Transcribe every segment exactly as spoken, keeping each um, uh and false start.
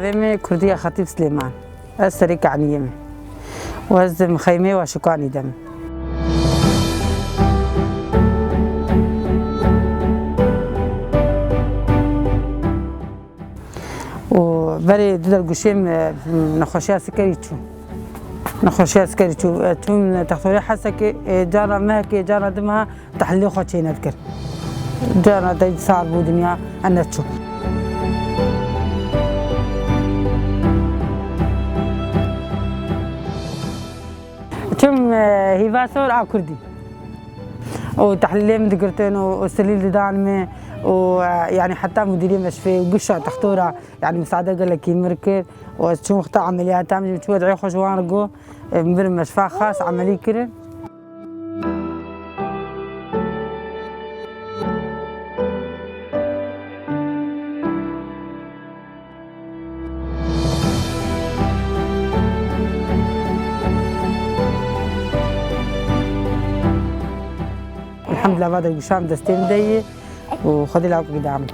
Em ê Kurdiya Xetîb Silêman. Ez serê Kaniyê me. Û ez di mixeymê wa Şikanî de me. Û berê du der guşê me, nexweşiya sikerî çû. Nexweşiya sikerî çû. E, çûm textorê Hesekê, e, cara mehekê, cara du meha tehlîlê xwe çênedikir. Cara dey sal bû dinya, e, neçû. Çûm, e, hîva sor a Kurdî. Û tehlîlê min digirtin û, û silîl didan min û, e, yanî heta mudîrê meşfê û gişa textora, yanî misade gelekî min kir û ez çûm wexta emeliyata min jî çû wed'ê xwe ji wan re got, e, min bir meşfa xas emelî kirin. Elhamdulillah, va de guşam destê min de yê û Xwedê lawik bide min.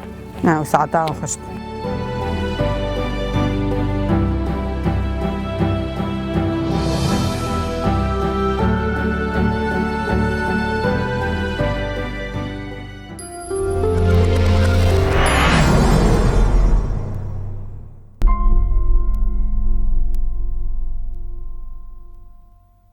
Ha, û saeta xweş.